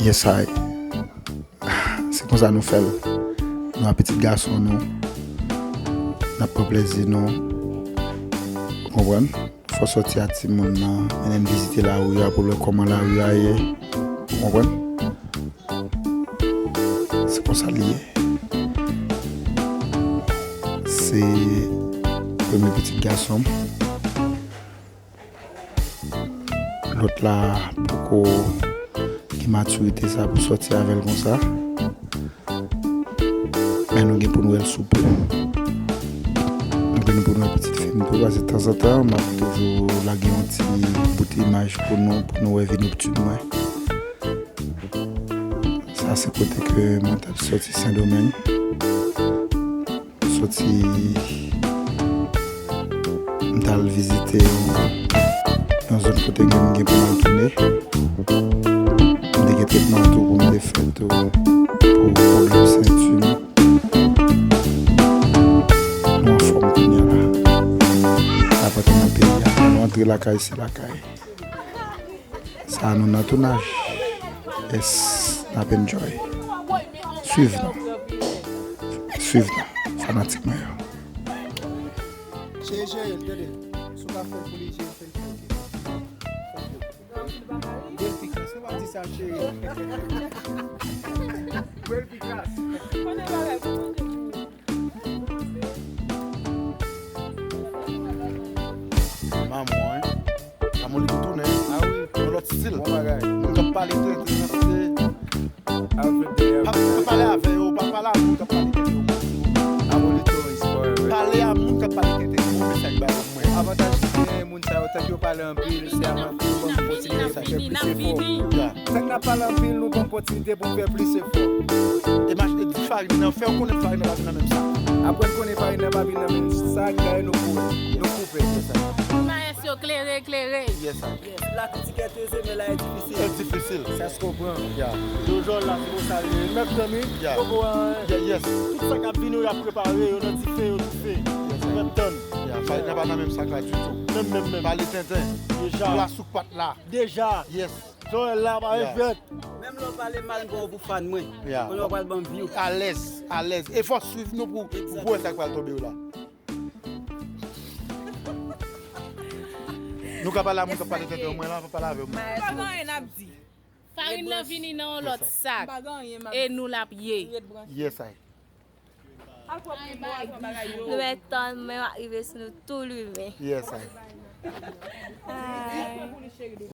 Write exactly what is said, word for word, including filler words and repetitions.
Yes I. Se konsa nou fè l. Nou a pitit gason nou. N ap pran plezi nou. Ou konprann? Fò sòti a timoun nan, mennen l vizite lari a pou l wè kòman lari a ye. Ou konprann? Se konsa li ye. Se premye pitit gason m. Lòt la poko gen matirite sa pou sòti avè l konsa. Men nou gen pou n wè l sou po. Nou gen pou n wè pitit fi m tou, paske tanzantan, m ap toujou lage yon ti bout imaj pou nou, pou nou wè vi noktin mwen. Sa se kote ke mwen t ap sòti Sendomeng. Sòti, m t al vizite yon, yon zòn kote gen, m gen pou m al tounen. M te gen tretman tou pou m te fè tou pou pwoblèm senti m. Nou anfòm kounye a la. N ap antre nan peyi a. Nou antre lakay, se lakay. Sa a nou nan tounaj. Yes, n ap enjoy. Swiv nou. Swiv nou, fanatik mwen yo. Cheri, cheri, tande. Si w ka fè l pou li, cheri, fè l pou li. Bèl fi klas, nou pa di sa, cheri. Bèl fi klas. Maman, hein? Maman, li tounen. Ah wi. Yon lòt stil. Bon bagay. Moun k ap pale tenten nan se Alfred Deyer. Pa, pa pale avè yo, pa pale a moun k ap pale tenten yo. Abolitoris forever. Pale a moun k ap pale tenten yo, mesaj ba yo mwen. Avantaj ki genyen moun sa yo, tank yo pale anpil, se avan yo ban m pòsibite pou fè plis efò. Ya. Tank n ap pale anpil, nou ban m pòsibite pou m fè plis efò. E mach-, e di farin nan, fè yo konnen farin nan pa vin nan menm sak. Aprann konnen farin nan pa vin nan menm sak, dayè nou koupe, nou koupe. Se sa. Tout mayès yo klere, klere. Yes, sir. Yes. La kritik est aisée, mais la est difficile. E difisil. Sa se konprann. Ya. Yo jòl la, se konsa l ye. Mèt zanmi, ya, poko, eh, ya, yes, tout sa k ap vini, y ap prepare, yo nan dife, yo toufe. Yes, sir. Mèt tann. Ya, farin nan pa nan menm sak la ditou. Menm, menm, menm. Pale tenten. Deja. Dlo a sou pat la. Deja. Yes. Joel la pa, ya, regrèt. Menm lè w pale mal, m pran w pou fan mwen. Ya. Kounye a w pral ban m view. Alèz, alèz. E fò w swiv nou pou, pou, pou wè sa k pral tonbe yo la. Nou ka pale a moun k ap pale tenten mwen la, pa pale avè mwen. Pa gen anyen n ap di. Farin nan vini nan yon lòt sak. E nou l ap ye. Yes, I. Nou mèt tann, men w ap rive sou nou tou limen. Yes, I. Ay.